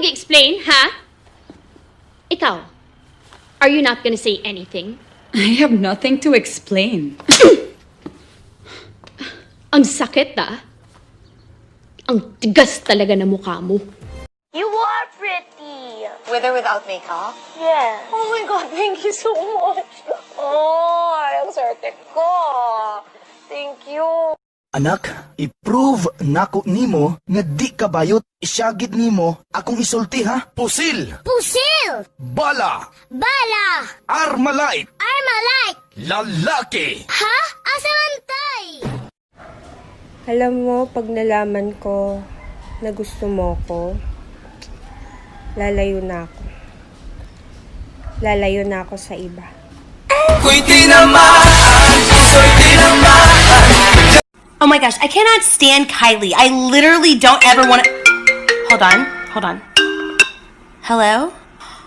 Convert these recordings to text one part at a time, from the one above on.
I-explain, ha? Ikaw, are you not gonna say anything? I have nothing to explain. Ang sakit, ah. Ang tigas talaga ng mukha mo. You are pretty. With or without makeup? Yeah. Oh my God, thank you so much. Oh, ang swerte ko. Thank you. Anak, i-prove nako nimo nga di ka bayot. Isyagit nimo akong isulti, ha. Pusil, Pusil! Bala, Bala! Armalite, Armalite! Lalaki. Ha? Asa man tay? Alam mo, pag nalaman ko na gusto mo ko, lalayo na ako. Lalayo na ako sa iba. Ko'y tinamaan, puso'y tinamaan. Oh my gosh, I cannot stand Kylie. I literally don't ever want to. Hold on, hold on. Hello?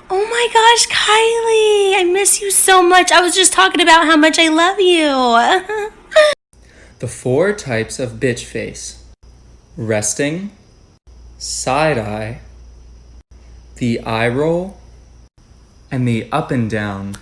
Oh my gosh, Kylie, I miss you so much. I was just talking about how much I love you. The four types of bitch face: resting, side eye, the eye roll, and the up and down.